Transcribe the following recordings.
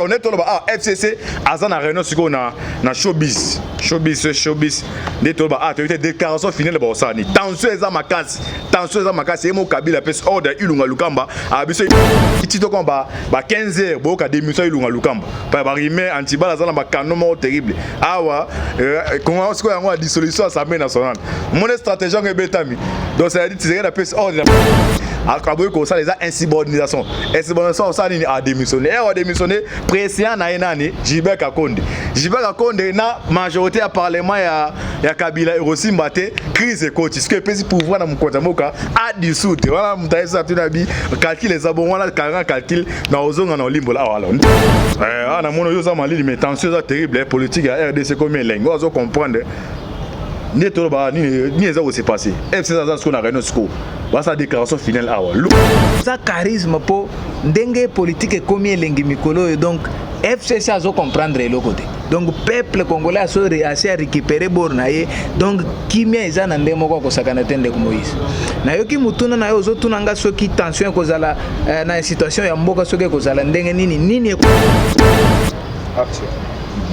Alors nde toloba ah, FCC aza na réunion sikoyo na showbiz, showbiz, showbiz. Nde toloba ah, toyebi te déclaration finale bakosala nini. Tension eza makasi, tension eza makasi. Ye mo Kabila apesi ordre Ilunga Lukamba abiso ti tokoma ba 15 heures, boyoka démission Ilunga Lukamba pa barime antibal aza na bakano moko terrible awa. Kongo sikoyo yango ya dissolution Assemblée nationale, mone stratégie yango ebetami. Donc c'est à dire Tshisekedi apesi ordre, aboyi kosala, eza insubordination. Insubordination, osala nini? Adémissionné. Ere adémissionné, président na ye nani? Gilbert Kakonde. Gilbert Kakonde na majorité ya parlement ya Kabila ekosimba te. Crise ekoti sikoyo, epesi pouvoir na mokonzi ya mboka adissoudre wana. Moto ayesi atuna bi calcul eza bongo wana, kanga calcul na ozonga na olimbola awa. Alors awa namoni oyo oza malili, mais tension eza terrible. Politique ya RDC komi elengi. Oyo azo comprendre nde toloba nini? Nini eza kose passer? FCC aza sikoyo na réunion, sikoyo basala déclaration finale awa. Eza charisme mpo ndenge politique ekomi elengi mikolo oyo. Donc FCC azo comprendre eloko te. Donc peuple congolais aso asi arécupéré bord na ye. Donc kimia eza na ndenge moko akosakana te. Ndeko Moïse, nayoki mutuna na yo, ozotuna nga soki tension ekozala na situation ya mboka, soki ekozala ndenge nini nini.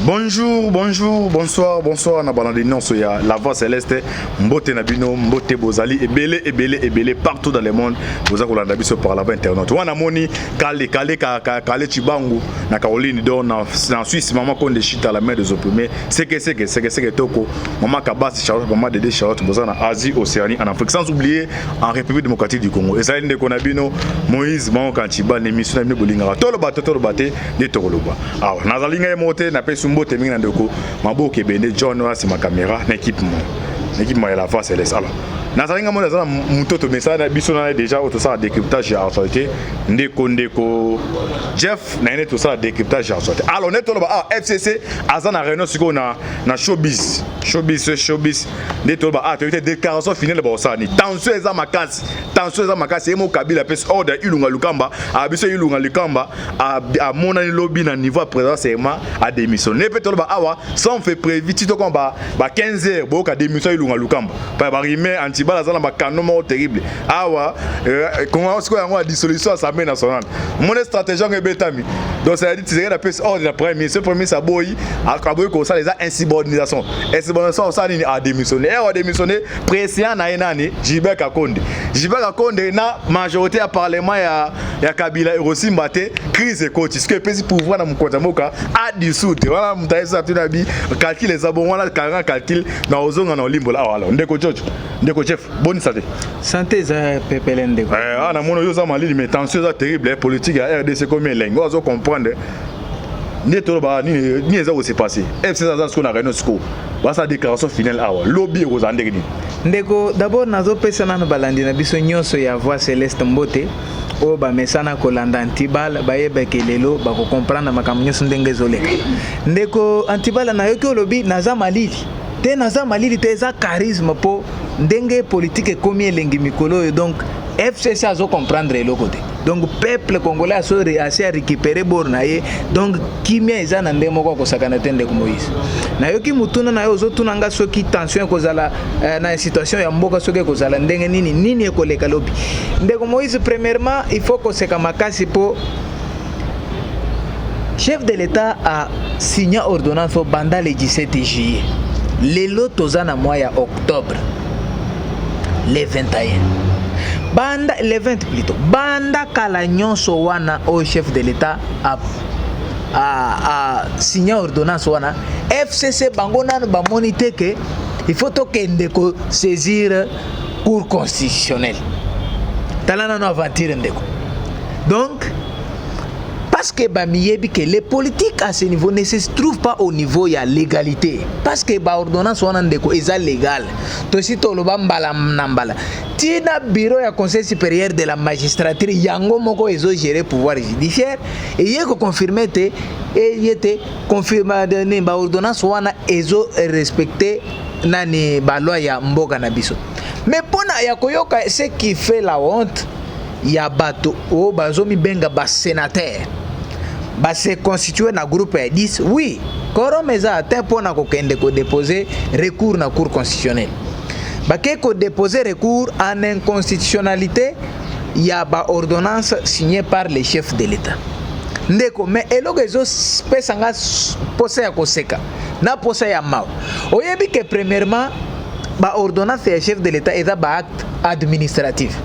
Bonjour, bonjour, bonsoir, bonsoir na balandi nyonso ya La Voix Céleste. Mbote na bino, mbote. Bozali ebele, ebele, ebele partout dans le monde. Boza kolanda biso par la voie internet. Wana moni kale kale kale Chibangu na Caroline donc na Suisse, maman Konde Chita, la mère des opprimés. Seke seke seke seke toko, maman Kabasi Charlotte, maman Dédé Charlotte, boza na Asie, Océanie, en Afrique, sans oublier en République démocratique du Congo. Ezali ndeko na bino Moïse Mango Kanchiba, l'émission na bino bolingaka. Toloba te, toloba te, nde tokoloba. Awa nazali ngai moko te, napesi mbote mingi na ndeko Maboke Ebende John oyo nsima caméra na équipe mo na équipe mo ya La Voix Céleste. Alors nazali ngai moko, naza na moto tomesala na biso na déjà oyo tosala décryptage ya actualité, ndeko Jeff na ye nde tosala décryptage ya actualité. Alors nde toloba ah, FCC aza na réunion sikoyo na showbiz, showbiz, showbiz. Nde toloba ah, toyebi te déclaration finale bakosala nini. Tension eza makasi, tension eza makasi. Ye mo Kabila apesi ordre Ilunga Lukamba abiso. Ilunga Lukamba amonani lobi na niveau ya président serment, adémissionné. Mpe toloba awa sans fait prévu ti tokoma ba 15 heures, boyoka démission Ilunga Lukamba pa barime antibal aza na bakano moko terrible awa. Kongo sikoyo yango ya dissolution Assemblée nationale, mone stratégie yango ebetami. Donc c'est à dire Tshisekedi apesi ordre na premier ministre, premier ministre aboyi, aboyi kosala, eza insubordination. Insubordination, osala nini? Adémissionné. Ere adémissionné, président na ye nani? Gilbert Kakonde. Gilbert Kakonde na majorité ya parlement ya Kabila ekosimba te. Crise ekoti sikoyo, epesi pouvoir na mokonzi ya mboka adissoudre wana. Moto ayesi atuna bi calcul eza bongo wana, kanga calcul na ozonga na olimbola awa. Alors ndeko George, ndeko Jeff, boni santé? Santé eza pepele, ndeko. Awa namoni oyo oza malili, mais tension eza terrible. Politique ya RDC komi elengi. Oyo azo comprendre nde toloba nini? Nini eza kose passer? FCC aza sikoyo na réunion, sikoyo basala déclaration finale awa. Lobi ekozala ndenge nini? Ndeko, d'abord nazopesa nano balandi na biso nyonso ya Voix Céleste mbote. Oyo bamesana kolanda Antibal bayebake lelo bakokomprendre makambo nyonso ndenge ezoleka. Ndeko Antibal, nayoki olobi naza malili te. Naza malili te, eza charisme mpo ndenge politique ekomi elengi mikolo oyo. Donc FCC azo comprendre eloko te. Donc peuple congolais aso asi arécupéré bord na ye. Donc kimia eza na ndenge moko akosakana te. Ndeko Moïse, nayoki mutuna na yo, ozotuna nga soki tension ekozala na situation ya mboka, soki ekozala ndenge nini nini ekoleka lobi. Ndeko Moïse, premièrement il faut koseka makasi mpo chef de l'État a signé ordonnance banda le 17 juillet. Lelo toza na mois ya octobre, le 21, banda le 20 plutôt. Banda kala nyonso wana oyo chef de l'État a signé ordonnance wana, FCC bango nano bamoni te ke il faut tokende kosaisir Cour constitutionnelle. Tala nano aventure, ndeko. Donc parce que bamiyebi que les politiques à ce niveau ne se trouvent pas au niveau ya légalité, parce que baordonnance wana, ndeko, eza légal. Tosi toloba mbala na mbala, ntina bureau ya Conseil supérieur de la magistrature yango moko ezogérer pouvoir judiciaire eye koconfirme te, eye te confirme nini, baordonnance wana ezorespecte nani, baloi ya mboka na biso. Mais mpona ya koyoka, ce qui fait la honte ya bato oyo bazomibenga basénateur, base constitué na groupe ya 10, oui, quorum eza atteint mpona kokende kodépose recours na Cour constitutionnelle, bake kodépose recours en inconstitutionnalité ya baordonnance signée par le chef de l'État. Ndeko, mais eloko ezopesa nga posa ya koseka na posa ya mawa, oyebi ke premièrement, baordonnance ya chef de l'État eza baacte administratif.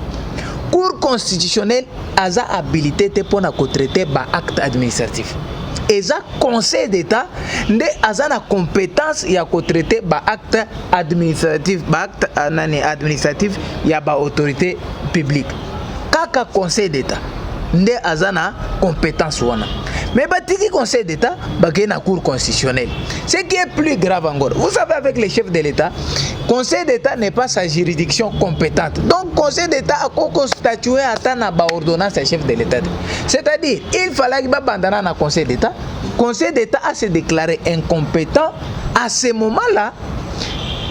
Cour constitutionnelle aza habilité te mpona kotraite baacte administratif. Eza Conseil d'État nde aza na compétence ya kotraite baacte administratif, baacte nani, administratif ya baautorité publique. Kaka Conseil d'État nde aza na compétence wana. Mais batiki Conseil d'État, bakei na Cour constitutionnelle. Ce qui est plus grave encore, vous savez, avec les chefs de l'État, Conseil d'État n'est pas sa juridiction compétente. Donc Conseil d'État akoko statuer ata na baordonnance ya chef de l'État. C'est-à-dire, il fallait babandana na Conseil d'État. Conseil d'État a se déclaré incompétent. À ce moment là,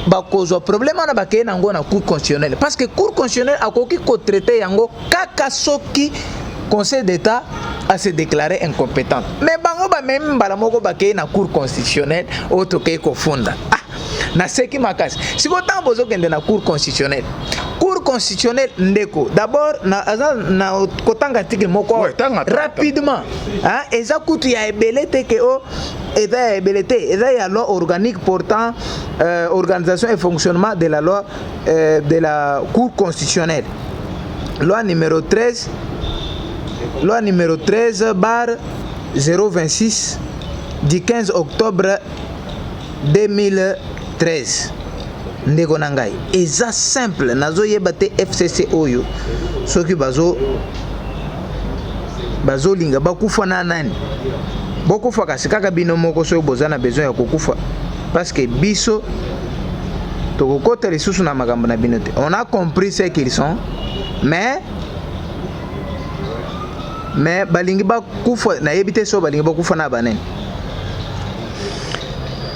bakozwa problème wana, bakei nango na Cour constitutionnelle, parce que Cour constitutionnelle akoki kotraite yango kaka soki Conseil d'État a se déclaré incompétent. Mais bango bamemi mbala moko, bakei na Cour constitutionnelle. Oyo tokei kofunda, ah, naseki makasi. Sikoyo ntango bozokende na Cour constitutionnelle, Cour constitutionnelle, ndeko, d'abord aza na kotanga article moko. Ouais, tanga, tanga. Rapidement, hein, eza kutu ya ebele te, ke o eza ya ebele te. Eza ya loi organique portant organisation et fonctionnement de la loi de la Cour constitutionnelle, loi numéro 13, loi numéro 13/026 du 15 octobre 2013. Ndeko na ngai, eza simple. Nazoyeba te, FCC oyo, soki bazolinga bakufa na nani, bokufa kasi kaka bino moko soki boza na besoin ya kokufa, parce que biso tokokota lisusu na makambo na bino te. On a compris ce qu'ils sont, mais balingi bakufa, nayebi te so balingi bakufa na banani.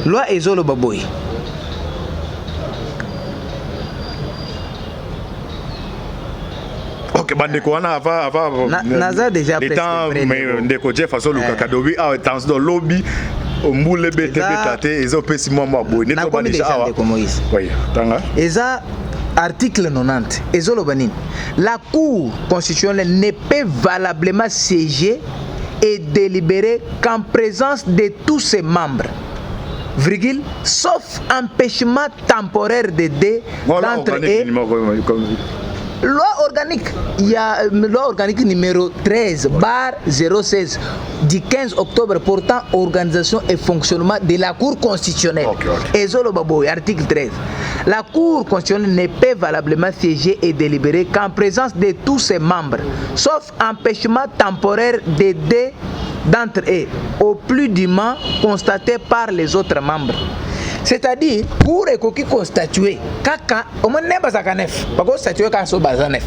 Loi ezoloba boye. Ok, bandeko wana, ava Naza déjà le presque temps prêt, mais ndeko. Ndeko Jeff azoluka kadobi awa, tension lobi mbula ebete beta te, ezopesi mwa mwa boye nde toba Nakomi déjà déjà awa. Ndeko Moïse. Oui, tanga. Eza article 90. Ezoloba nini? La Cour constitutionnelle ne peut valablement siéger et délibérer qu'en présence de tous ses membres, virgule, sauf empêchement temporaire de deux Voilà, d'entre organique eux. numéro Loi organique, il y a loi organique numéro 13/016 du 15 octobre portant organisation et fonctionnement de la Cour constitutionnelle. Ezoloba boye, article 13. La Cour constitutionnelle ne peut valablement siéger et délibérer qu'en présence de tous ses membres, sauf empêchement temporaire de deux d'entre eux, au plus dûment constaté par les autres membres. C'est-à-dire, cour ekoki kostatuer kaka omoni nde bazalaka 9, bakostatue kaka so baza 9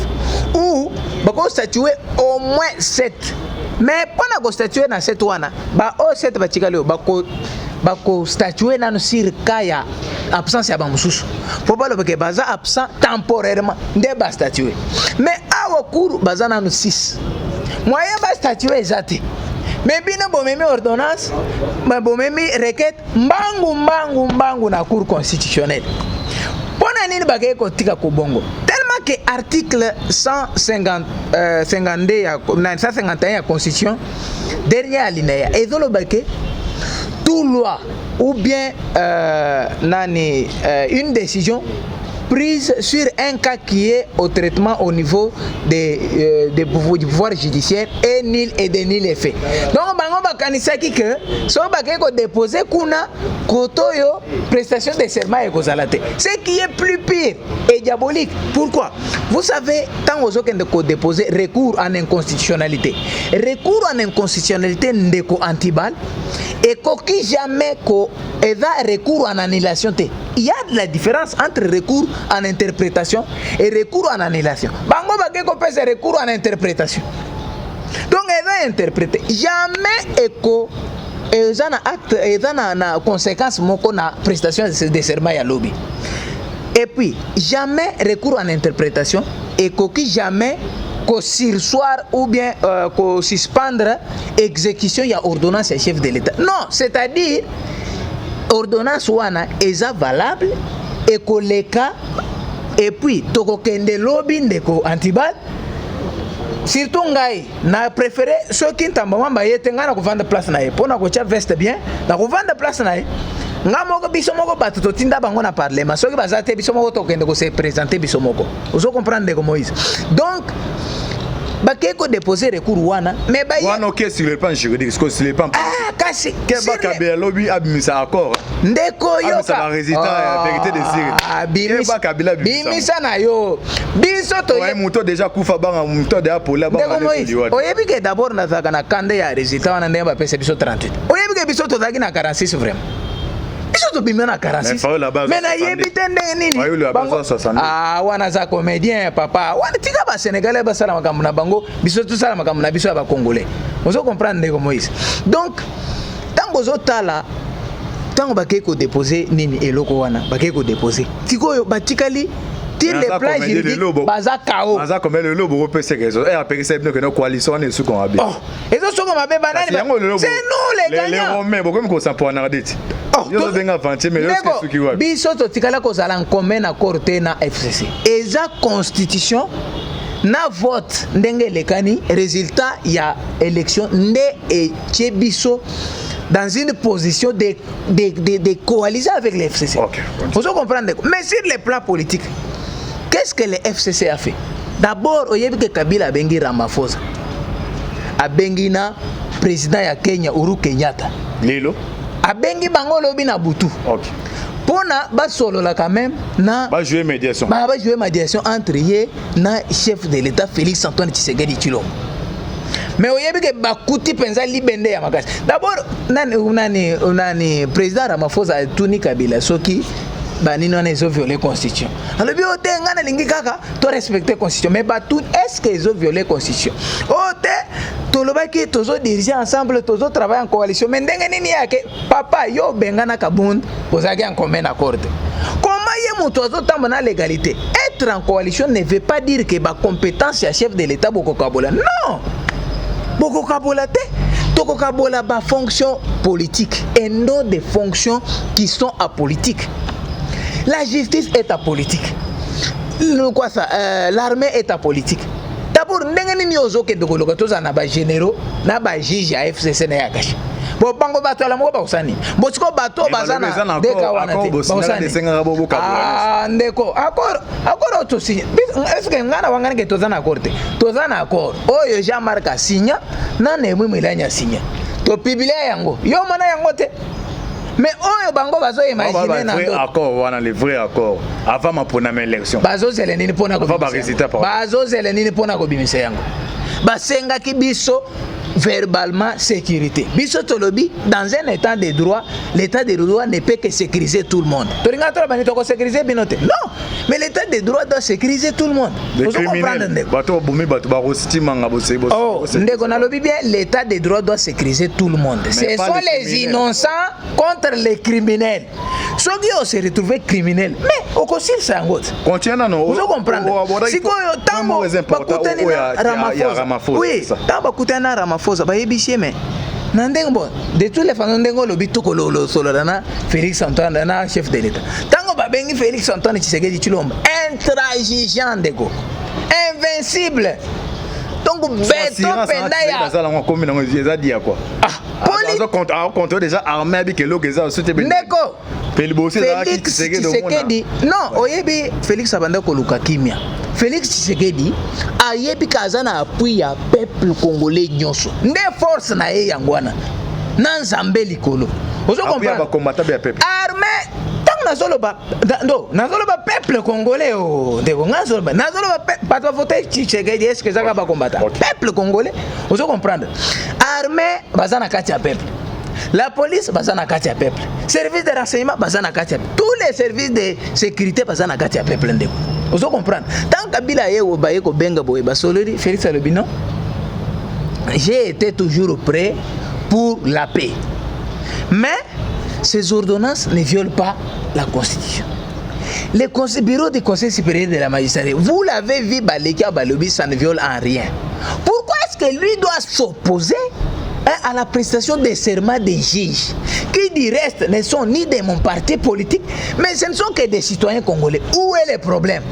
ou bakostatue au moins 7. Mais mpo na kostatue na 7 wana, baoyo 7 batikali oyo bakostatue nano sur cas ya absence ya bamosusu, mpo balobake baza absent temporairement nde bastatue. Mais awa cour baza nano 6, moyen bastatue eza te. Mais bino bomemi ordonnance, bomemi requête mbangu mbangu mbangu na Cour constitutionnelle. Mpo na nini bakei kotika kobongo? Tellement que article 150, 52 ya, na 151 ya Constitution, dernier alinéa, ezoloba ke tout loi ou bien nani, une décision prise sur un cas qui est au traitement au niveau du pouvoir judiciaire est nul et de nul effet. Donc bango bakanisaki ke soki bakei kodépose kuna koto oyo, prestation de serment ekozala te. Ce qui est plus pire et diabolique. Pourquoi? Vous savez, ntango ozokende kodépose recours en inconstitutionnalité, recours en inconstitutionnalité, ndeko Antibal, ekoki jamais ko eza recours en annulation te. Il y a de la différence entre recours en interprétation et recours en annulation. Bango bakei kopesa recours en interprétation, donc eza interprété, jamais eko eza na acte, eza na conséquence moko na prestation de serment ya lobi. Et puis jamais recours en interprétation ekoki jamais kosurseoir ou bien kosuspendre exécution ya ordonnance ya chef de l'État. Non, c'est-à-dire ordonnance wana eza valable, ekoleka. Et puis tokokende lobi, ndeko Antibal. Surtout ngai na préféré, soki Ntamba Mwamba ye te, ngai na kovanda place na ye mpo na kotia veste bien, na kovanda place na ye. Nga moko, biso moko bato totinda bango na parlement, soki baza te, biso moko tokende kose présenter biso moko. Ozo comprendre, ndeko Moïse? Donc bakei kodépose recours wana, mais baye Wana oke sur le plan juridique, sur le plan Ah, kasi keba, Kabila lobi abimisa accord. Ndeko, Abimisa ba résultat ya vérité des urnes. Ah, Keba, Kabila abimisa. Bimisa na yo, biso toye Ouais, moto déjà kufa, banga moto déjà pola Ndeko banga. Moïse, oyebi ke d'abord nazalaka na kande ya résultat wana, ndenge bapesa biso 38. Oyebi ke biso tozalaki na 46, vraiment biso tobima na 46. Mais nayebi te ndenge nini. Ah, wana aza comédien, papa. Wana tika Basénégalais basala makambo na bango, biso tosala makambo na biso ya Bacongolais. Ozo comprendre, ndeko Moïse? Donc ntango ozotala, ntango bakei kodépose nini, eloko wana bakei kodépose, sikoyo batikali sur le plan juridique baza KO. Baza combien lelo? Bokopesa raison e apekisa bino kende coalition wana esuka mabe. Oh, ezosuka mabe banani? C'est nous les gagnants. Romain, bokomi kosampoanaka deti, yo ozobenga aventure, mais esuki wapi? Biso totikala kozala commun accord te na FCC. Eza constitution na vote ndenge elekani, résultat ya élection nde etie biso dans une position de coaliser avec le FCC. Vous comprendre? Mais sur le plan politique, qu'est-ce que le FCC a fait? D'abord, oyebi ke Kabila abengi Ramaphosa, abengi na président ya Kenya, Uhuru Kenyatta. Lelo? Abengi bango lobi na butu. Mpona basolola quand même na bajouer médiation. Bajouer médiation entre ye na chef de l'État Félix Antoine Tshisekedi Tshilombo. Mais oyebi ke bakuti mpenza libende ya makasi. D'abord nani, nani, nani, président Ramaphosa atuni Kabila soki banini wana ezoviole constitution. Alobi oyo te, ngai nalingi kaka torespecte constitution. Mais batu, est ce que ezoviole constitution? Oyo te, tolobaki tozodirige ensemble, tozotravaille en coalition, mais ndenge nini yake papa yo obengana Kabund, ozalaki en commun accord te? Comment ye moto azotambola na légalité? Être en coalition ne veut pas dire que bacompétence ya chef de l'État bokokabola. Non, bokokabola te. Tokokabola bafonction politique et non des fonctions qui sont apolitiques. La justice est apolitique, quoi ça, l'armée est apolitique. D'abord, ndenge nini ozokende koluka tozala na bagénéraux na bajuge ya FCC na ya CACH? Bo bango bato ala moko bakosala nini? Bo sikoyo bato oyo baza na deka wana te, bakosala nini? Ah, ndeko, accord, accord oyo tosigne, est ce que ngai na wangani ke toza na accord te? Toza na accord oyo Jean Marc asinya na Néhémie Mwilanya asinya, topublier yango, yo mona yango te. Mais oyo bango bazoimagine na ndoto, accord wana, le vrai accord avant maponama élection. Bazozela nini mpona Avant ba résultat, pardon. Bazozela nini mpona kobimisa yango? Basengaki biso verbalement sécurité. Biso tolobi, dans un état de droit, l'état de droit ne peut que sécuriser tout le monde. Tolinga toloba nini? Tokosécuriser bino te, non, mais l'état de droit doit sécuriser tout le monde. Les Ozo comprendre, criminels, ndeko? Bato babomi bato, barositimanga. Oh, ndeko, nalobi bien, l'état de droit doit sécuriser tout le monde. Ce Pas sont les les criminels. Innocents contre les criminels. Soki ose retrouver criminel, mais okosilisa yango te. Continue nano. Ozo comprendre? Sikoyo ntango bakutani na Ramaphosa, oui, ntango bakutani na Ramaphosa, bayebisi ye, mais na ndenge, bon, de toutes les façons, ndenge olobi, tokolosolola na Félix Antoine, na chef de l'État. Ntango babengi Félix Antoine Tshisekedi Tshilombo, intransigeant, ndeko, invincible, donc beto mpenza ya Azala ngo akomi nango, eza dia quoi. Ah, poli Acontrôle déjà armée, abiki eloko eza so te. Ndeko, Mpe liboso ezalaki Félix Tshisekedi omona. Tshisekedi, non, oyebi Félix abanda koluka kimia. Félix Tshisekedi ayebi ka aza na appui ya peuple congolais nyonso, nde force na ye yango wana na Nzambe likolo. Ozo Appui ya comprendre? Bacombattant ya peuple. Armée, ntango nazoloba ndo nazoloba peuple congolais o, ndeko, nga nazoloba bato bavote Tshisekedi, est ce que ezaka bacombattant? Peuple congolais, ozo comprendre? Armée baza na kati ya peuple, la police baza na kati ya peuple, service de renseignement baza na kati ya, tous les services de sécurité baza na kati ya peuple. Ndeko, ozo comprendre? Tant Kabila ye baye kobenga boye, basololi, Félix alobi: non, j'ai été toujours prêt pour la paix, mais ces ordonnances ne violent pas la Constitution. Le conseil, bureau du Conseil supérieur de la magistrature, vous l'avez vu, baleki balobi, ça ne viole en rien. Pourquoi est-ce que lui doit s'opposer, hein, à la prestation des serments des juges, qui du reste ne sont ni de mon parti politique, mais ce ne sont que des citoyens congolais? Où est le problème?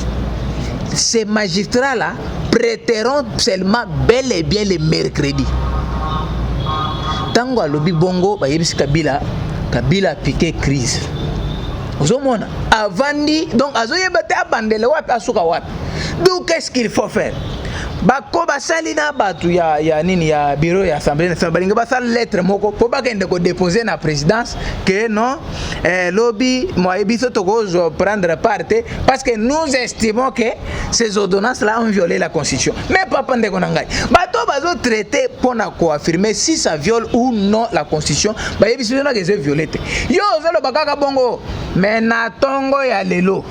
Ces magistrats-là Prêteront seulement bel et bien le mercredi. Ntango alobi bongo, bayebisi Kabila. Kabila apike crise. Ozomona avandi, donc azoyeba te abandele wapi, asuka wapi. Donc qu'est-ce qu'il faut faire? Bako basali na bato ya nini, ya bureau ya Assemblée nationale, balingi basala lettre moko mpo bakende kodépose na présidence que non, lobi moye biso tokozwa prendre part te, parce que nous estimons que ces ordonnances là ont violé la Constitution. Mais papa, ndeko na ngai, bato bazotraite mpona koaffirmer si ça viole ou non la Constitution, bayebisi biso naka eza violé te. Yo ozoloba kaka bongo. Mais na ntongo ya lelo,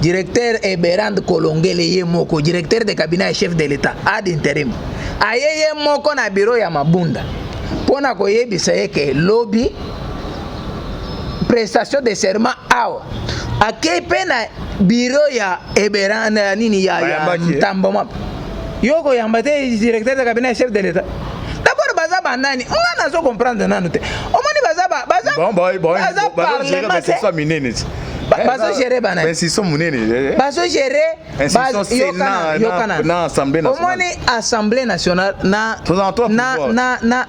directeur Eberande Kolongele ye moko, directeur de cabinet ya chef de l'État ad interim, aye ye moko na bureau ya Mabunda mpo na koyebisa ye ke lobi prestation de serment. Awa akei mpe na bureau ya Eberande ya nini ya Bayambaki ye. Ntambo Mapa, yo koyamba te directeur de cabinet ya chef de l'État. D'abord baza banani? Nga nazo comprendre nanu te. Omoni baza baza baza parlement te. Minene ti. Bazogérer banani? Institution monene. Bazogérer. Institution Sénat na Assemblée nationale. Omoni Assemblée nationale na Toza na trois na pouvoirs. Na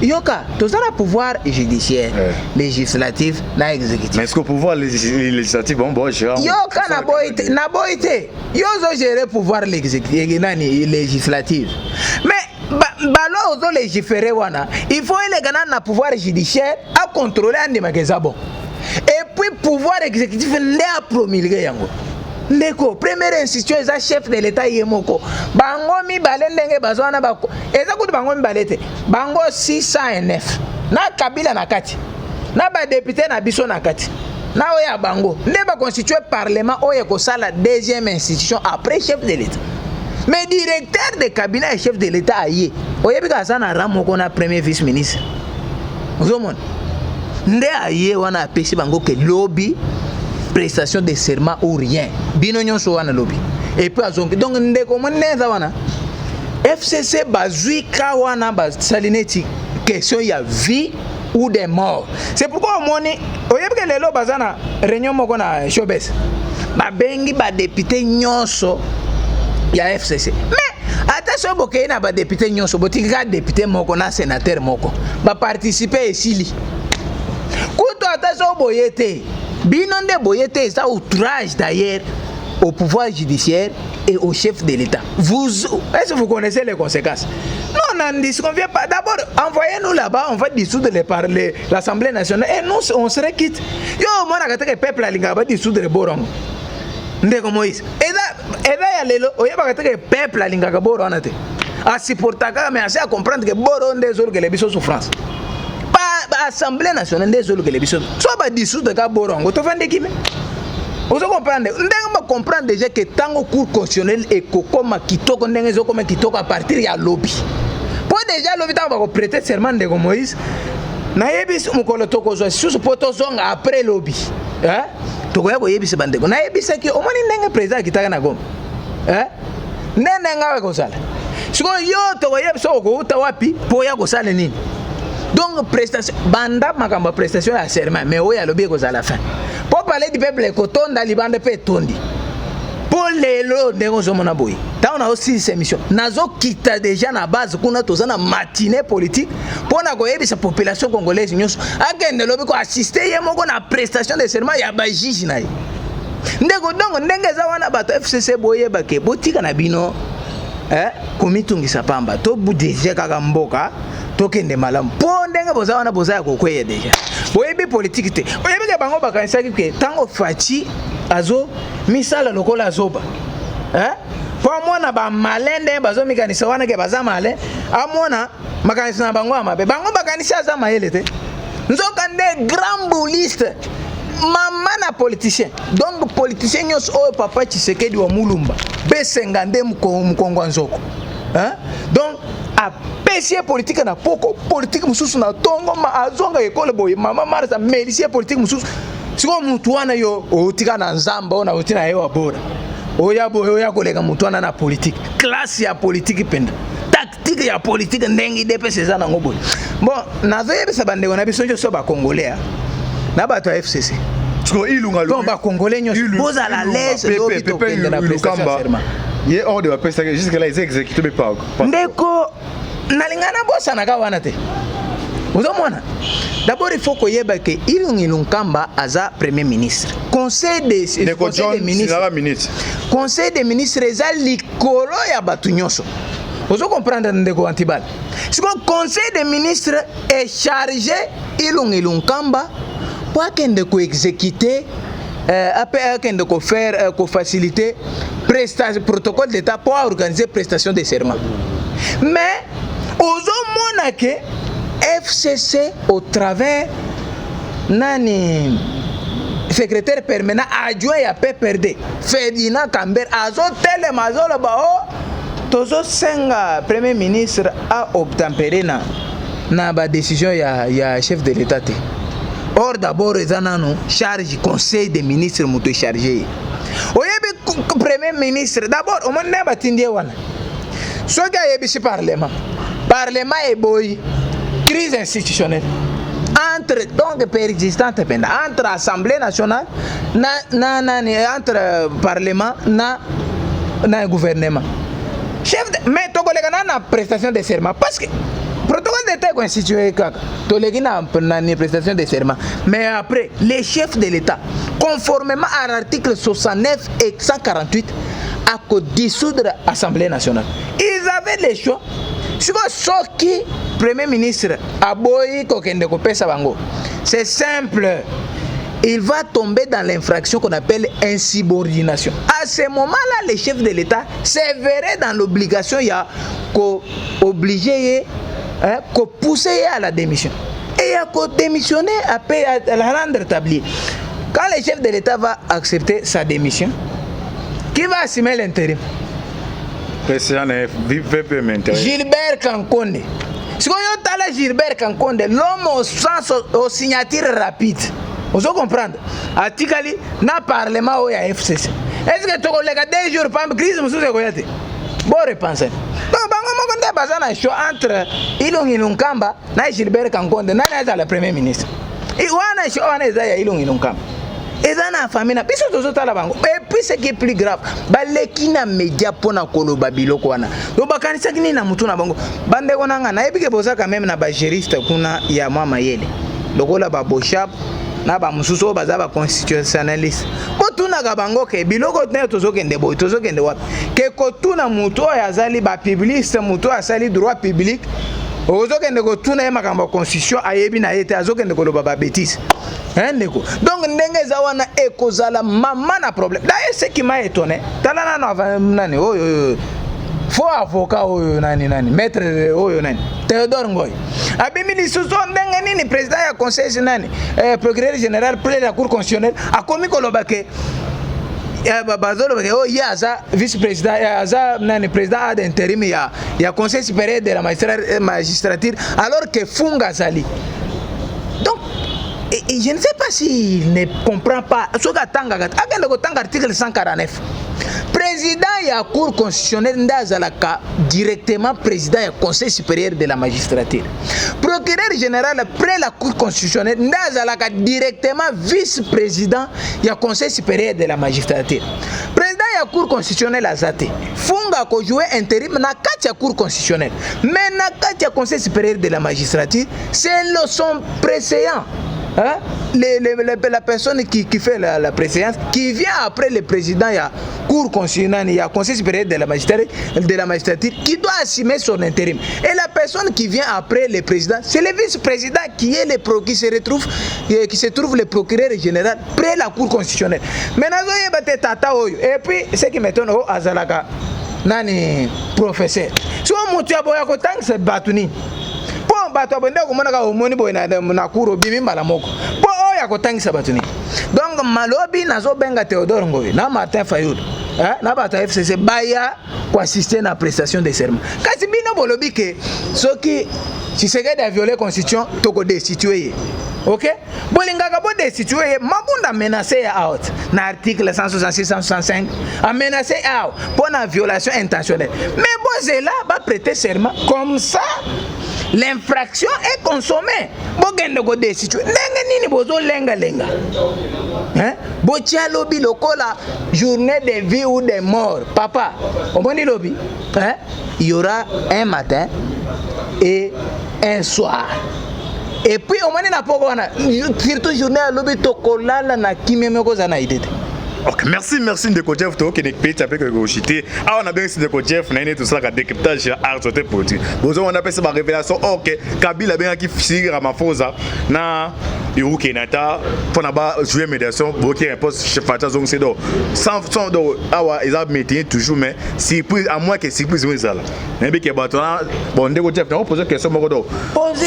yoka, toza na pouvoir judiciaire, législatif na exécutif. Mais est-ce que pouvoir législatif, bon, gérant Yoka, naboyi te, naboyi te. Yo ozogérer pouvoir l'exécutif, nani, législatif, mais baloi ozolégiférer wana, il faut eleka nani na pouvoir judiciaire, acontrôle, andimaka eza bon, et puis pouvoir exécutif nde apromulgue yango. Ndeko, première institution eza chef de l'État ye moko. Bango mibale ndenge baza wana, eza kutu bango mibale te, bango 609 na Kabila na kati, na badéputé na biso na kati, na oyo ya bango nde baconstitue parlement oyo ekosala deuxième institution après chef de l'État. Mais directeur de cabinet ya chef de l'État aye, oyebi kaka aza na rang moko na premier vice ministre. Ozomona nde aye wana, apesi bango ke lobi prestation de serment ou rien, bino nyonso wana lobi. Et puis azongi. Donc ndeko, omoni nde eza wana, FCC bazwi ka wana, basali neti question ya vie ou de mort. C'est pourquoi omoni, oyebi ke lelo baza na réunion moko na Showbes, babengi badéputé nyonso ya FCC. Mais ata soki bokei na badéputé nyonso, botiki kaka député moko na sénateur moko baparticipe, esili. Kutu ata soki boye te, bino nde boye te. Eza outrage d'ailleurs au pouvoir judiciaire et au chef de l'État. Vous, est-ce que vous connaissez les conséquences? Non, on n'en disconvient pas. D'abord, envoyez-nous là-bas, on va dissoudre l'Assemblée nationale et nous, on serait quitte. Yo, moi, na peuple alinga ba dissoudre borongo. Ndeko Moïse, eza ya lelo, oyebaka te ke peuple alingaka boro wana te, asupportaka, mais asi acomprendre ke boro nde ezolukela biso souffrance. Ba Assemblée nationale nde ezolukela biso. So badissoudre ka boro yango, tovandi kime. Ozo comprendre ndenge bacomprendre déjà ke ntango Cour constitutionnelle ekokoma kitoko, ndenge ezokoma kitoko à partir ya lobi, mpo déjà lobi ntango bakoprêter serment, ndeko Moïse, nayebi mokolo tokozwa lisusu mpo tozonga après lobi, eh? Tokoya koyebisa bandeko. Nayebisaki, omoni ndenge président akitaka na Goma, eh? Nde ndenge awa ekozala sikoyo. Yo tokoyebisa okouta wapi mpo oya kosala nini. Donc prestation, banda makambo ya prestation ya serment, mais oyo alobi ekozala fin, mpo Palais du Peuple ekotonda libanda mpe etondi. Mpo lelo ndenge ozomona boye, ntango nazosilisa émission, nazokita déjà na base kuna, toza na matinée politique mpo na koyebisa population congolaise nyonso akende lobi koassiste ye moko na prestation de serment ya bajuge na ye. Ndeko, donc ndenge eza wana, bato FCC, boyeba ke botika na bino komitungisa pamba. Todeja kaka mboka, tokende malamu, mpo ndenge boza wana, boza ya kokweya déjà. Boyebi politike te. Oyebi ke bango bakanisaki ke ntango Fatshi azo misala lokola azoba, eh? Mpo amona bamalin nde bazomikanisa wana ke baza malin, amona makanisi na bango ya mabe. Bango bakanisi aza mayele te, nzoka nde grand bouliste, mama na politicien. Donc politicien nyonso oyo papa Tshisekedi wa Mulumba besenga nde mokongo ya nzoko, hein? Donc apesi ye politike na poko, politike mosusu na ntongo, ma azonga ekole boye, mama Mars amelisi ye politike mosusu. Sikoyo mutu wana, yo otika na Nzambe oyo na oti na ye wa bora, oya boye, oya koleka mutu wana na politike, classe ya politike mpenza, tactique ya politike, ndenge UDPS eza nango boye. Bon, nazoyebisa bandeko na biso nyonso bacongolais na bato ya FCC. Sikoyo Ilunga Donc bacongolais nyonso bozala l'aise, lobi tokende na prestation ya serment. Ye ordre bapesaki jusque là eza exécuté be par Ndeko, nalinga nabosanaka wana te. Ozomona, d'abord il faut koyeba ke Ilunga Ilunkamba aza premier ministre, conseil de Ndeko conseil John des ministres. Sinala minute. Conseil des ministres eza likolo ya bato nyonso. Ozo comprendre, ndeko Antibal? Sikoyo conseil des ministres echarge Ilunga Ilunkamba mpo akende koexécute, ape akende kofaire, kofaciliter protocole d'état mpo aorganiser prestation de serment. Mais ozomona ke FCC, au travers nani, secrétaire permanent adjoint ya PPRD Ferdinand Camber, azotelema, azoloba: "O tozosenga premier ministre aobtempérer na badécision ya chef de l'état te." Or d'abord eza nano charge conseil des ministres moto echarge ye. Oyebi, premier ministre d'abord, omoni nde batindi ye wana, soki ayebisi parlement, parlement eboyi, crise institutionnelle entre, donc persistante mpenza entre assemblée nationale na nani, entre parlement na gouvernement chef de, mais tokoleka na prestation de serment, parce que protocole d'état ekoinstitue kaka, toleki na prestation de serment. Mais après, les chefs de l'état, conformément à l'article 69 et 148, akodissoudre assemblée nationale. Ils avaient le choix. Sikoyo soki premier ministre aboyi kokende kopesa bango, c'est simple, il va tomber dans l'infraction qu'on appelle insubordination. À ce moment-là, le chef de l'État se verrait dans l'obligation ya ko obliger, hein, ko pousser à la démission. Et à démissionner après à la rendre tablier. Quand le chef de l'État va accepter sa démission, qui va assumer l'intérim? Président VPM intérieur. Gilbert Kankonde. Sikoyo tala Gilbert Kankonde, l'homme au sens aux signatures rapides. Ozo comprendre, atikali na parlement oyo ya FCC. Est ce que tokoleka 2 jours pambe, crise mosusu ekoya te? Borepense. Donc bango moko nde baza na choix entre Ilunga Ilunkamba na Gilbert Kankonde, nani azala premier ministre. Wana choix wana eza ya Ilunga Ilunkamba, eza na famille na biso, tozotala bango. Et puis, ce qui est plus grave, baleki na média mpona koloba biloko wana. Donc bakanisaki nini na mutu na bango? Bandeko na nga, nayebi ke boza quand même na bajuriste kuna ya mwa mayele lokola baboshap na bamosusu oyo baza baconstitutionnaliste. Botunaka bango ke biloko nayo tozokende boye, tozokende wapi? Ke kotuna motu oyo azali bapubliciste, motu oyo asali droit public, ozokende kotuna ye makambo ya constitution, ayebi na ye te, azokende koloba babêtises. Hein, ndeko, donc ndenge eza wana, ekozala mama na problème. D'ailleurs, ce qui m'a étonné, tala nano nani oyo, oyo faux avocat oyo, nani nani, maître oyo nani, Théodore Ngoy, abimi lisusu. Ndenge nini président ya conseil nani, procureur général près la cour constitutionnelle, akomi koloba ke bazoloba ke oyo ye aza vice président, aza nani, président ad intérim ya conseil supérieur de la magistrature, alors que Funga azali? Donc et je ne sais pas s'il ne comprend pas. Soki atangaka, akende kotanga article 149. Président ya cour constitutionnelle nde azalaka directement président ya conseil supérieur de la magistrature. Procureur général près la cour constitutionnelle nde azalaka directement vice président ya conseil supérieur de la magistrature. Président ya cour constitutionnelle aza te. Funga akojouer intérim na kati ya cour constitutionnelle, mais na kati ya conseil supérieur de la magistrature, c'est le son préséant, hein? La personne qui fait la préséance, qui vient après le président, il y a cour constitutionnelle, il y a conseil supérieur de la magistrature qui doit assumer son intérim. Et la personne qui vient après le président, c'est le vice-président qui est le pro, qui se retrouve, qui se trouve le procureur général près la cour constitutionnelle. Maintenant, tata oyo. Et puis, ce qui m'étonne, oh, azalaka nani, professeur. So mutu ya boya kotangisa bato nini? Mpo bato abonde komonaka, omoni boye na cour, obimi mbala moko, mpo oyo akotangisa bato nini? Donc malobi nazobenga Théodore Ngoy na Martin Fayulu, eh, na bato ya FCC baya koassiste na prestation de serment. Kasi bino bolobi ke soki Tshisekedi aviole constitution, tokodestitue ye. Ok, bolingaka bodestitue ye. Mabunda menace ya out na article 166, 165, amenace awa mpo na violation intentionnelle. Mais bozela baprêter serment, comme ça l'infraction est consommée. Bokende kodestitue ndenge nini? Bozolengalenga, hein? Botia lobi lokola journée de vie ou de mort. Papa, omoni lobi, hein? Il y aura un matin et un soir. Et puis omoni na poko wana, surtout journée ya lobi, tokolala na kimia moko oza na idée te. Ok, merci, merci ndeko Jeff. Tokende peti ape koshite awa. Nabengisi ndeko Jeff na ye nde tosalaka décryptage ya actualité politique. Bozomona apesa barévélation. Ok, Kabila abengaki Cyril Ramaphosa na Uhuru Kenyatta mpona bajouer médiation. Boyoki réponse Fatshi azongisi. Donc sans donc awa eza maintenir toujours, mais surprise, à moins que surprise mo ezala, nayebi ke bato wana. Bon, ndeko Jeff, nakopose question moko. Donc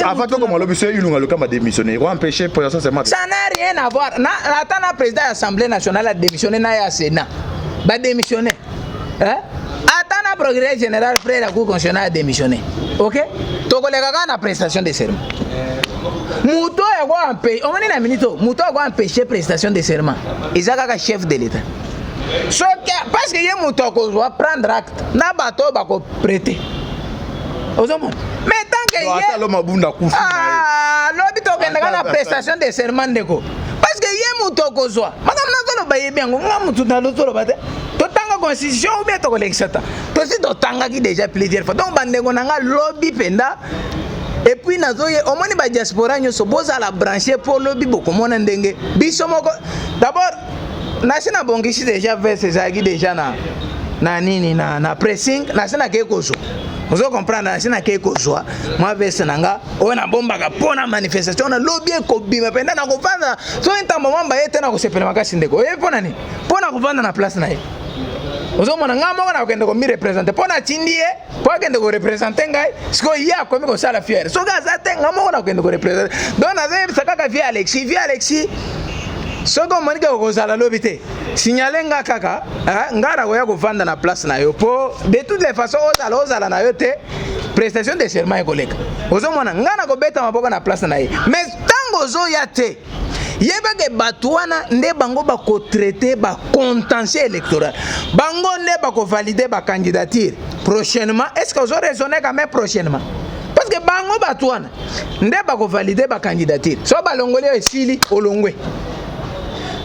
avant tokoma lobi, so Ilunga Lokamba démissionné, ko empêcher prestation serment? Ça n'a rien à voir. Na ata na président ya Assemblée nationale a démissionné, na ya Sénat badémissionné, hein? Ata na procureur général près la Cour constitutionnelle a démissionné. Ok, tokoleka kaka na prestation de serment. Moto oyo ako, omoni na minute oyo, moto ako empêcher prestation de serment eza kaka chef de l'État, soki parce que ye moto akozwa prendre acte na bato oyo bakoprêter. Ozomona, mais tant que ye alo Mabunda kufi. Ah, lobi tokendaka na prestation de serment, ndeko, parce que ye moto akozwa makambo nazoloba, yebi yango. Nga motu nalozoloba te. Totanga constitution ou bien tokolekisa ta tosi totangaki déjà plusieurs fois. Donc bandeko na nga, lobi mpenza. Et puis nazoye, omoni badiaspora nyonso, bozala branché mpo lobi bokomona ndenge biso moko. D'abord nasi nabongisi déjà veste, ezalaki déjà na nini, na pressing. Nasi nakei kozwa, ozo comprendre, nasi nakei kozwa mwa veste na nga oyo nabombaka mpo na manifestation. Na lobi ekobima mpenza na kovanda. Soki ntambo mwamba ye te, na kosepela makasi, ndeko. Oyebi mpo na nini? Mpo na kovanda na place na ye. Ozomona, ngai moko nakokende komireprésenter mpo natindi ye mpo akende koreprésenter ngai. Sikoyo ye akomi kosala fier. Soki aza te, ngai moko nakokende koreprésenter. Donc nazoyebisa kaka vieux Alexis, vieux Alexis, soki omoni ke okozala lobi te, signale nga kaka, nga nakoya kovanda na place na yo, mpo de toutes les façons, ozala na yo te, prestation de serment ekoleka. Ozomona, nga nakobeta maboko na place na ye. Mais ntango ozoya te, yebake bato wana nde bango bakotraiter bacontentieux électoral, bango nde bakovalider bacandidature prochainement. Est ce que ozo raisonner quand même? Prochainement, parce que bango bato wana nde bakovalider bacandidature. So balongoli oyo, esili, olongwe.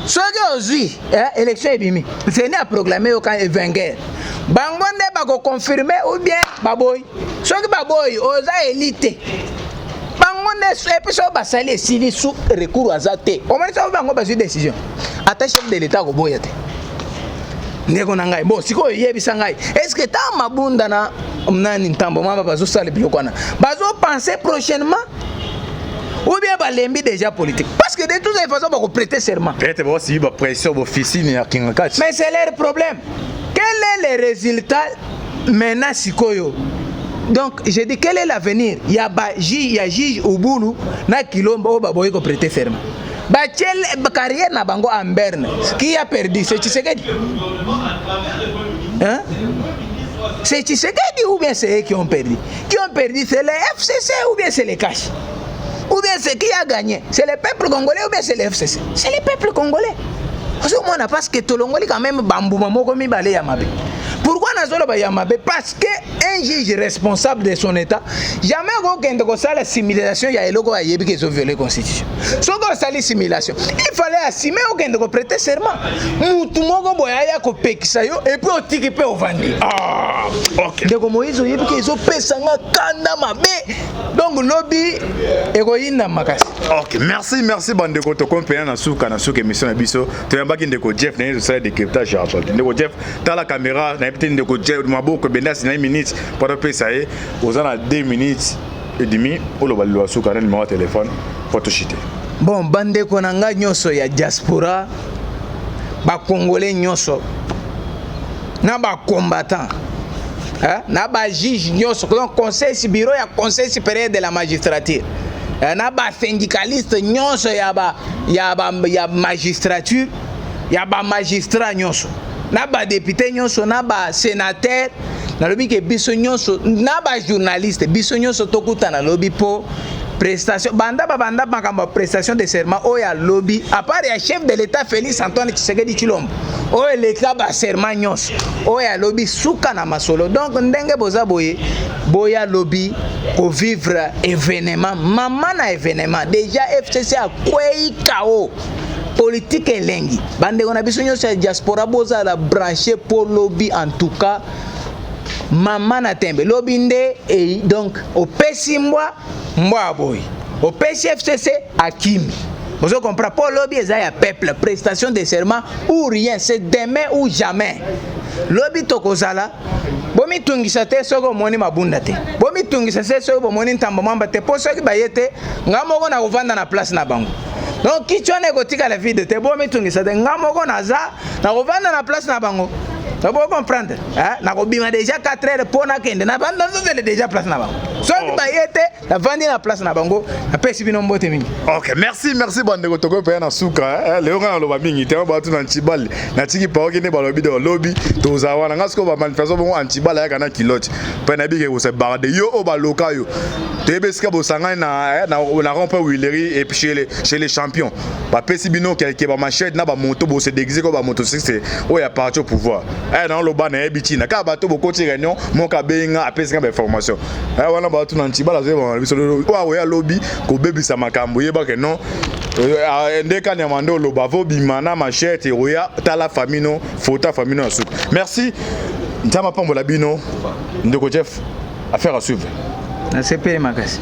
Soki ozwi élection ebimi, CENI aproclamer yo ka vainqueur, bango nde bakoconfirmer ou bien baboyi. Soki baboyi, oza élu te. Bango nde. Et puis soki basali, esili, su recours aza te. Omoni, soki bango bazwi décision, ata chef de l'État akoboya te, ndeko na ngai. Bon, sikoyo yebisa ngai, est ce que ntango Mabunda na nani, Ntambo Mama, bazosala biloko wana, bazopenser prochainement ou bien balembi déjà politique? Parce que de toutes les façons, bakoprêter serment. Peut-être basibi bapression bofisine ya kinga kati. Mais c'est leur problème. Quel est le résultat maintenant, sikoyo? Donc je dis, quel est l'avenir ya ba ya juge Ubulu na Kilomba oyo baboyi koprêter serment? Batie carrière na bango en berne. Qui a perdu? C'est Tshisekedi, hein? C'est Tshisekedi ou bien c'est eux qui ont perdu? Qui ont perdu? C'est le FCC ou bien c'est les CACH? Ou bien c'est qui a gagné? C'est le peuple congolais ou bien c'est le FCC? C'est le peuple congolais. Ozomona, parce que tolongoli quand même bambuma moko mibale ya mabe. Pourquoi nazoloba ya mabe? Parce que un juge responsable de son état, jamais akokende kosala simulation ya eloko ayebi ke ezovioler constitution. Soki osali simulation, il fallait assumer, okende koprêter serment. Mutu moko boye aya kopekisa yo, et puis otiki mpe ovandi. Ah, ok. Ndeko Moïse, oyebi ke ezopesanga kanda mabe. Donc lobi ekoyinda makasi. Ok, merci, merci bandeko. Tokomi mpena na suka émission na biso. Toyambaki ndeko Jeff na ye, tosala décryptage ya actualité. Ndeko Jeff, tala caméra. Nayebi te, ndeko Jeff, maboko ebendasi na ye minute mpo topesa ye. Oza na 2 minutes et demi, oloba liloba suka na numéro ya téléphone mpo toshite. Bon, bandeko na ngai nyonso ya diaspora, bacongolais nyonso na bacombattant, hein, na bajuge nyonso, donc conseil, bureau ya Conseil supérieur de la magistrature, na basyndicaliste nyonso ya magistrature, ya bamagistrat nyonso, na badéputé nyonso, na basénateur, nalobi ke biso nyonso, na bajournaliste, biso nyonso tokutana lobi mpo prestation. Banda babanda makambo ya prestation de serment oyo alobi, à part ya chef de l'État Félix Antoine Tshisekedi Tshilombo oyo eleka baserment nyonso, oyo alobi suka na masolo. Donc ndenge boza boye, boya lobi kovivre événement, mama na événement. Déjà FCC akwei kao. Politique elengi. Bandeko na biso nyonso ya diaspora, bozala branché mpo lobi, en tout cas mama na tembe, lobi nde donc opesi mbwa, mbwa aboyi, opesi FCC akimi. Ozo comprendre? Mpo lobi eza ya peuple, prestation de serment ou rien, c'est demain ou jamais. Lobi tokozala. Bomitungisa te soki omoni Mabunda te, bomitungisa te soki bomoni Ntamba Mwamba te, mpo soki baye te, nga moko na kovanda na place na bango. Donc kiti wana ekotikala vide te. Bomitungisa te, nga moko naza nakovanda na place na bango. Bo comprendre, nakobima déjà 4 heures mpo nakende nazozele déjà place na bango. Soki baye te, navandi na place na bango. Napesi bino mbote mingi. Ok, merci, merci bandeko. Tokoki mpenza na suka lelo. Ngai naloba mingi te. Bato na Ntibali, natiki paroki nde balobi de lobi tozala wana. Ngai sikoyo bamanifestation bongo, Antibali ayaka na kilote mpe nayebi ke kose barde yo oyo baloka yo. Toyebi esika bosangani na rond-point Huilerie et puis chez les champions. Bapesi bino quelque bamachete na bamoto, bose déguise ko bamotocycliste oyo ya parti au pouvoir. Naoloba, nayebi ntina kaka bato bokoti réunion moko, abengi nga, apesi nga bainformation wana. Bato na Ntibala azoyebana biso oyo akoya lobi kobebisa makambo. Yebake non, nde kanyama nde oloba vobima na machete oya. Tala famille no, photo ya famille no ya suka. Merci, Nzambe apambola bino. Ndeko Jeff, affaire à suivre. Nasepeli makasi.